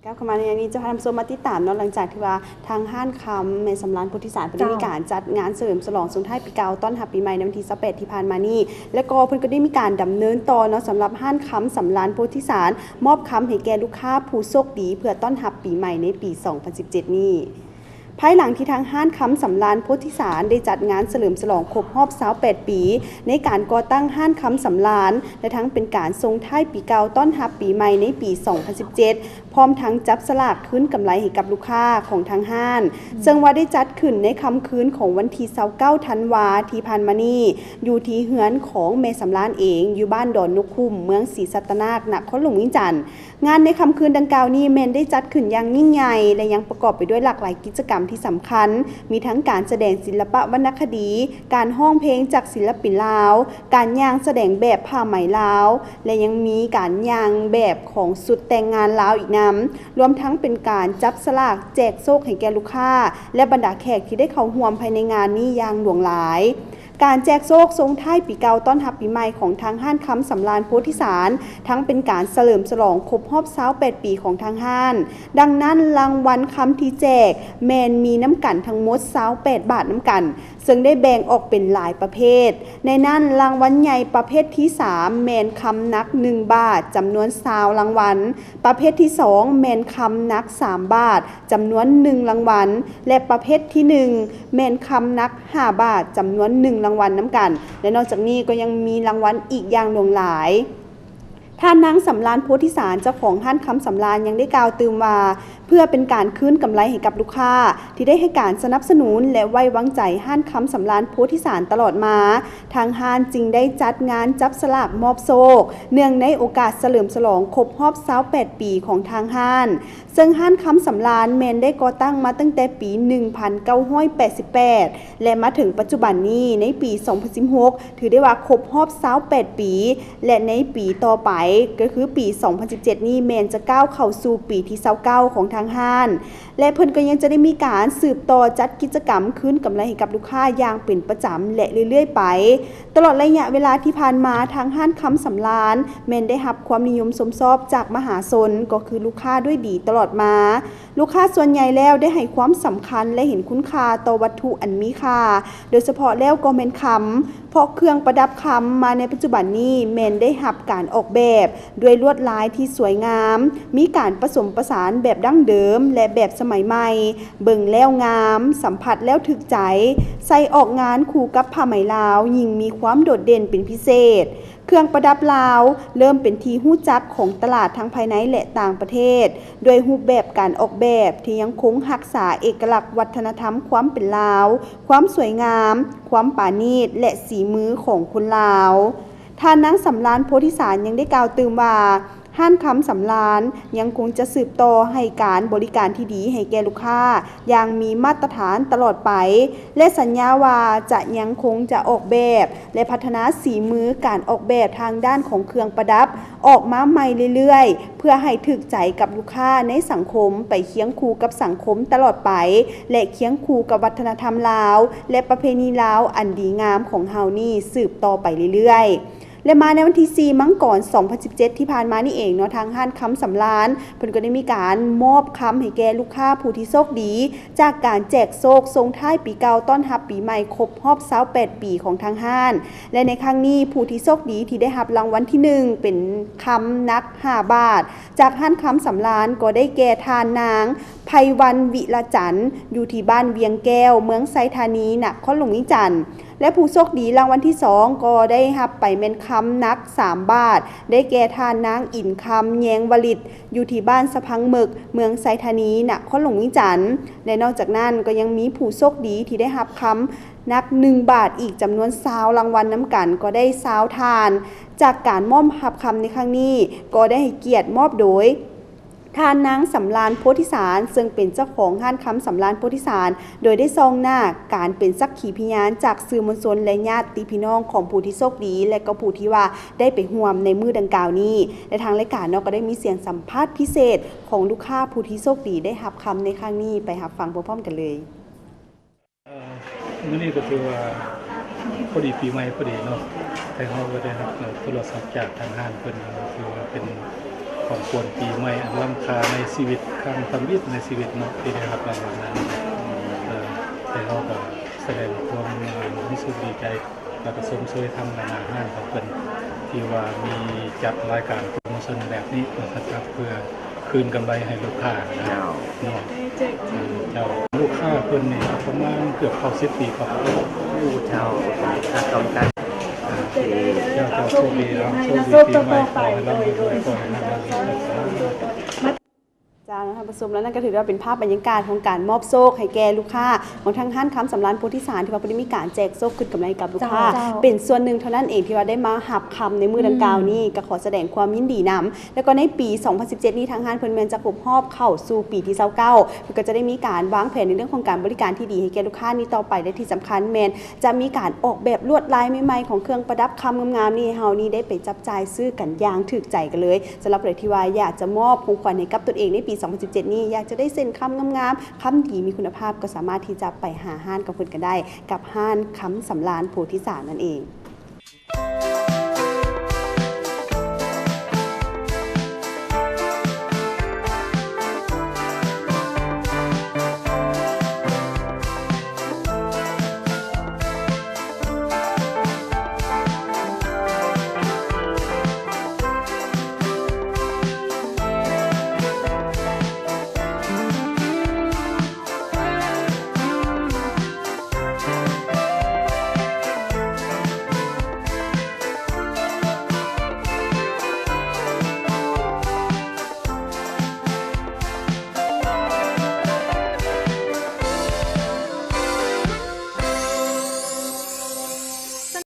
ກ່າວເຂົ້າມາໃນອັນນີ້ ເຈົ້າ ທ່ານຜູ້ຊົມມາຕິດຕາມເນາະ ຫຼັງຈາກທີ່ວ່າທາງຮ້ານຄຳແມ່ສຳລານໂພທິສານ ເພິ່ນໄດ້ ເຈົ້າ ມີການຈັດງານສະເຫຼີມສະຫຼອງສົ່ງທ້າຍປີເກົ່າຕ້ອນຮັບປີໃໝ່ໃນວັນທີຊາວແປດທີ່ຜ່ານມານີ້ ແລະກໍເພິ່ນກໍໄດ້ມີການດຳເນີນຕໍ່ເນາະ ສຳລັບຮ້ານຄຳສຳລານໂພທິສານ ມອບຄຳໃຫ້ແກ່ລູກຄ້າຜູ້ໂຊກດີ ເພື່ອຕ້ອນຮັບປີໃໝ່ໃນປີສອງພັນສິບເຈັດນີ້. ພາຍຫຼັງທີ່ທາງຮ້ານຄຳສຳລານໂພທິສານ ໄດ້ຈັດງານສະເຫຼີມສະຫຼອງຄົບຮອບຊາວແປດປີ ໃນການກໍ່ຕັ້ງຮ້ານຄຳສຳລານ ແລະທັງເປັນການສົ່ງທ້າຍປີເກົ່າຕ້ອນຮັບປີໃໝ່ໃນປີສອງພັນສິບເຈັດ ພ້ອມທັງຈັບສະຫຼາກຄືນກຳໄລໃຫ້ກັບລູກຄ້າຂອງທາງຮ້ານ ເຊິ່ງວ່າໄດ້ຈັດຂຶ້ນໃນຄ່ຳຄືນຂອງວັນທີຊາວເກົ້າທັນວາທີ່ຜ່ານມານີ້ ຢູ່ທີ່ເຮືອນຂອງແມ່ສຳລານເອງ ຢູ່ບ້ານດອນນົກຂຸ້ມ ເມືອງສີສັດຕະນາກ ນະຄອນຫຼວງວຽງຈັນ. ງານໃນຄ່ຳຄືນດັ່ງກ່າວນີ້ແມ່ນໄດ້ຈັດຂຶ້ນຢ່າງຍິ່ງໃຫຍ່ ແລະຍັງປະກອບໄປດ້ວຍຫຼາກຫຼາຍກິດຈະກຳທີ່ສຳຄັນ ມີທັງການສະແດງສິລະປະວັນນະຄະດີ, ການຮ້ອງເພງຈາກສິລະປິນລາວ, ການຍ່າງສະແດງແບບຜ້າໄໝລາວ ແລະຍັງມີການຍ່າງແບບຂອງຊຸດແຕ່ງງານລາວອີກນຳ, ລວມທັງເປັນການຈັບສະຫຼາກແຈກໂຊກໃຫ້ແກ່ລູກຄ້າ ແລະບັນດາແຂກທີ່ໄດ້ເຂົ້າຮ່ວມພາຍໃນງານນີ້ຢ່າງຫຼວງຫຼາຍ. ການແຈກໂຊກສົ່ງທ້າຍປີເກົ່າຕ້ອນຮັບປີໃໝ່ຂອງທາງຮ້ານຄຳສຳລານໂພທິສານ ທັງເປັນການສະເຫຼີມສະຫຼອງຄົບຮອບຊາວແປດປີຂອງທາງຮ້ານ. ດັ່ງນັ້ນ, ລາງວັນຄຳທີ່ແຈກແມ່ນມີນຳກັນທັງໝົດຊາວແປດບາດນຳກັນ, ເຊິ່ງໄດ້ແບ່ງອອກເປັນຫຼາຍປະເພດ. ໃນນັ້ນ, ລາງວັນໃຫຍ່ປະເພດທີສາມແມ່ນຄຳໜັກໜຶ່ງບາດ, ຈຳນວນຊາວລາງວັນ, ປະເພດທີສອງແມ່ນຄຳໜັກສາມບາດ, ຈຳນວນໜຶ່ງລາງວັນ ແລະ ປະເພດທີໜຶ່ງແມ່ນຄຳໜັກຫ້າບາດ ຈຳນວນໜຶ່ງລາງວັນນຳກັນ ແລະ ນອກຈາກນີ້ກໍຍັງມີລາງວັນອີກຢ່າງຫຼວງຫຼາຍ. ທ່ານນາງ ສຳລານ ໂພທິສານ ເຈົ້າຂອງຮ້ານຄຳສຳລານ ຍັງໄດ້ກ່າວຕື່ມວ່າ ເພື່ອເປັນການຄືນກຳໄລໃຫ້ກັບລູກຄ້າທີ່ໄດ້ໃຫ້ການສະໜັບສະໜູນ ແລະ ໄວ້ວາງໃຈຮ້ານຄຳສຳລານ ໂພທິສານ ຕະຫຼອດມາ, ທາງຮ້ານຈຶ່ງໄດ້ຈັດງານຈັບສະຫຼາກມອບໂຊກ ເນື່ອງໃນໂອກາດສະເຫຼີມສະຫຼອງຄົບຮອບຊາວແປດປີຂອງທາງຮ້ານ. ເຊິ່ງຮ້ານຄຳສຳລານແມ່ນໄດ້ກໍ່ຕັ້ງມາຕັ້ງແຕ່ປີໜຶ່ງພັນເກົ້າຮ້ອຍແປດສິບແປດ ແລະ ມາເຖິງປັດຈຸບັນນີ້ ໃນປີສອງພັນສິບຫົກ ຖືໄດ້ວ່າຄົບຮອບຊາວແປດປີ ແລະ ໃນປີຕໍ່ໄປ ກໍຄືປີສອງພັນສິບເຈັດນີ້ ແມ່ນຈະກ້າວເຂົ້າສູ່ປີທີຊາວເກົ້າຂອງທາງຮ້ານ ແລະ ເພິ່ນກໍຍັງຈະໄດ້ມີການສືບຕໍ່ຈັດກິດຈະກຳຄືນກຳໄລໃຫ້ກັບລູກຄ້າຢ່າງເປັນປະຈຳ ແລະ ເລື້ອຍໆໄປ. ຕະຫຼອດໄລຍະເວລາທີ່ຜ່ານມາ, ທາງຮ້ານຄຳສຳລານແມ່ນໄດ້ຮັບຄວາມນິຍົມຊົມຊອບຈາກມະຫາຊົນ, ກໍຄືລູກຄ້າດ້ວຍດີຕະຫຼອດມາ. ລູກຄ້າສ່ວນໃຫຍ່ແລ້ວໄດ້ໃຫ້ຄວາມສຳຄັນ ແລະ ເຫັນຄຸນຄ່າຕໍ່ວັດຖຸອັນມີຄ່າ, ໂດຍສະເພາະແລ້ວກໍແມ່ນຄຳ, ເພາະເຄື່ອງປະດັບຄຳມາໃນປັດຈຸບັນນີ້ແມ່ນໄດ້ຮັບການອອກແບບດ້ວຍລວດລາຍທີ່ສວຍງາມ, ມີການປະສົມປະສານແບບດັ້ງເດີມ ແລະ ແບບສະໄໝໃໝ່, ເບິ່ງແລ້ວງາມ, ສຳຜັດແລ້ວຖືກໃຈ, ໃສ່ອອກງານຄູ່ກັບຜ້າໄໝລາວ ຍິ່ງມີຄວາມໂດດເດັ່ນເປັນພິເສດ. ເຄື່ອງປະດັບລາວເລີ່ມເປັນທີ່ຮູ້ຈັກຂອງຕະຫຼາດທັງພາຍໃນ ແລະ ຕ່າງປະເທດ ດ້ວຍຮູບແບບການອອກແບບທີ່ຍັງຄົງຮັກສາເອກະລັກວັດທະນະທຳຄວາມເປັນລາວ, ຄວາມສວຍງາມ, ຄວາມປານີດ ແລະ ສີມືຂອງຄົນລາວ. ທ່ານນາງ ສຳລານ ໂພທິສານ ຍັງໄດ້ກ່າວຕື່ມວ່າ ຮ້ານຄຳສຳລານຍັງຄົງຈະສືບຕໍ່ໃຫ້ການບໍລິການທີ່ດີໃຫ້ແກ່ລູກຄ້າຢ່າງມີມາດຕະຖານຕະຫຼອດໄປ ແລະ ສັນຍາວ່າຈະຍັງຄົງຈະອອກແບບ ແລະ ພັດທະນາສີມືການອອກແບບທາງດ້ານຂອງເຄື່ອງປະດັບອອກມາໃໝ່ເລື້ອຍໆ ເພື່ອໃຫ້ຖືກໃຈກັບລູກຄ້າໃນສັງຄົມ ໄປຄຽງຄູ່ກັບສັງຄົມຕະຫຼອດໄປ ແລະ ຄຽງຄູ່ກັບວັດທະນະທຳລາວ ແລະ ປະເພນີລາວອັນດີງາມຂອງເຮົານີ້ສືບຕໍ່ໄປເລື້ອຍໆ. ແລະ ມາໃນວັນທີສີ່ມັງກອນ ສອງພັນສິບເຈັດ ທີ່ຜ່ານມານີ້ເອງເນາະ, ທາງຮ້ານຄຳສຳລານ ເພິ່ນກໍໄດ້ມີການມອບຄຳໃຫ້ແກ່ລູກຄ້າຜູ້ທີ່ໂຊກດີ ຈາກການແຈກໂຊກສົ່ງທ້າຍປີເກົ່າຕ້ອນຮັບປີໃໝ່ຄົບຮອບຊາວແປດປີຂອງທາງຮ້ານ ແລະ ໃນຄັ້ງນີ້ ຜູ້ທີ່ໂຊກດີທີ່ໄດ້ຮັບລາງວັນທີໜຶ່ງ ເປັນຄຳໜັກຫ້າບາດ ຈາກຮ້ານຄຳສຳລານ ກໍໄດ້ແກ່ທ່ານນາງ ໄພວັນ ວິລະຈັນ ຢູ່ທີ່ບ້ານວຽງແກ້ວ ເມືອງໄຊທານີ ນະຄອນຫຼວງວຽງຈັນ ແລະ ຜູ້ໂຊກດີລາງວັນທີສອງ ກໍໄດ້ຮັບໄປແມ່ນຄຳໜັກສາມບາດ ໄດ້ແກ່ທ່ານນາງ ອິນຄຳ ແຍງວະລິດ ຢູ່ທີ່ບ້ານສະພັງເໝິກ ເມືອງໄຊທານີ ນະຄອນຫຼວງວຽງຈັນ ແລະ ນອກຈາກນັ້ນກໍຍັງມີຜູ້ໂຊກດີທີ່ໄດ້ຮັບຄຳໜັກໜຶ່ງບາດ ອີກຈຳນວນຊາວລາງວັນນຳກັນ ກໍໄດ້ຊາວທ່ານ. ຈາກການມອບຮັບຄຳໃນຄັ້ງນີ້ ກໍໄດ້ໃຫ້ກຽດມອບໂດຍ ທ່ານນາງ ສຳລານ ໂພທິສານ ເຊິ່ງເປັນເຈົ້າຂອງຮ້ານຄຳສຳລານ ໂພທິສານ ໂດຍໄດ້ສ່ອງໜ້າການເປັນສັກຂີພະຍານຈາກສື່ມວນຊົນ ແລະ ຍາດຕິພີ່ນ້ອງຂອງຜູ້ທີ່ໂຊກດີ ແລະ ກໍຜູ້ທີ່ວ່າໄດ້ໄປຮ່ວມໃນມື້ດັ່ງກ່າວນີ້ ແລະ ທາງລາຍການເນາະ ກໍໄດ້ມີສຽງສຳພາດພິເສດຂອງລູກຄ້າຜູ້ທີ່ໂຊກດີໄດ້ຮັບຄຳໃນຄັ້ງນີ້ ໄປຮັບຟັງພ້ອມໆກັນເລີຍ. ເອີ ມື້ນີ້ກໍຖືວ່າພໍດີປີໃໝ່ພໍດີເນາະ ທາງເຮົາກໍໄດ້ຮັບ ເອີ ໂທລະສັບຈາກທາງຮ້ານເພິ່ນ ກໍຖືວ່າເປັນ ຂອງຂວັນປີໃໝ່ອັນລ້ຳຄ່າໃນຊີວິດຄັ້ງທຳອິດໃນຊີວິດເນາະ ທີ່ໄດ້ຮັບລາງວັນນັ້ນ. ເອີ ແຕ່ເຮົາກໍສະແດງຄວາມຮູ້ສຶກດີໃຈ ແລ້ວກໍຊົມເຊີຍທາງໜ້າຮ້ານຂອງເພິ່ນ ທີ່ວ່າມີຈັດລາຍການໂປຣໂມຊັນແບບນີ້ ເພື່ອ ເພື່ອຄືນກຳໄລໃຫ້ລູກຄ້ານະ. ເຈົ້າ ເນາະ ເຈົ້າ ລູກຄ້າເພິ່ນນີ້ປະມານເກືອບເກົ້າສິບປີ ເຈົ້າ ໂອເຄ ເຈົ້າ ໂຊກດີເນາະ ໂຊກດີປີໃໝ່ ຂໍໃຫ້ລ່ຳໃຫ້ລວຍ ຂໍໃຫ້ຮ່ຳໃຫ້ລວຍ. ເຈົ້າ ທ່ານຜູ້ຊົມ ແລ້ວນັ້ນກໍຖືວ່າເປັນພາບບັນຍາກາດຂອງການມອບໂຊກໃຫ້ແກ່ລູກຄ້າຂອງທາງຮ້ານຄຳສຳລານໂພທິສານ ທີ່ວ່າເພິ່ນໄດ້ມີການແຈກໂຊກຄືນກຳໄລໃຫ້ກັບລູກຄ້າ ເປັນສ່ວນໜຶ່ງເທົ່ານັ້ນເອງທີ່ວ່າໄດ້ມາຮັບຄຳໃນມື້ດັ່ງກ່າວນີ້ ກໍຂໍສະແດງຄວາມຍິນດີນຳ. ແລ້ວກໍໃນປີສອງພັນສິບເຈັດນີ້ ທາງຮ້ານເພິ່ນແມ່ນຈະຄົບຮອບເຂົ້າສູ່ປີທີຊາວເກົ້າ ເພິ່ນກໍຈະໄດ້ມີການວາງແຜນໃນເລື່ອງຂອງການບໍລິການທີ່ດີໃຫ້ແກ່ລູກຄ້ານີ້ຕໍ່ໄປ ແລະ ທີ່ສຳຄັນແມ່ນຈະມີການອອກແບບລວດລາຍໃໝ່ໆຂອງເຄື່ອງປະດັບຄຳງາມໆນີ້ ໃຫ້ເຮົານີ້ໄດ້ໄປຈັບຈ່າຍຊື້ກັນຢ່າງຖືກໃຈກັນເລີຍ. ສຳລັບຜູ້ໃດທີ່ວ່າຢາກຈະມອບຂອງຂວັນໃຫ້ກັບຕົນເອງໃນປີສອງພັນສິບເຈັດນີ້ ຢາກຈະໄດ້ເສັ້ນຄຳງາມໆ ຄຳດີມີຄຸນນະພາບ ກໍສາມາດທີ່ຈະໄປຫາຮ້ານຂອງເພິ່ນກັນໄດ້ ກັບຮ້ານຄຳສຳລານໂພທິສານນັ້ນເອງ.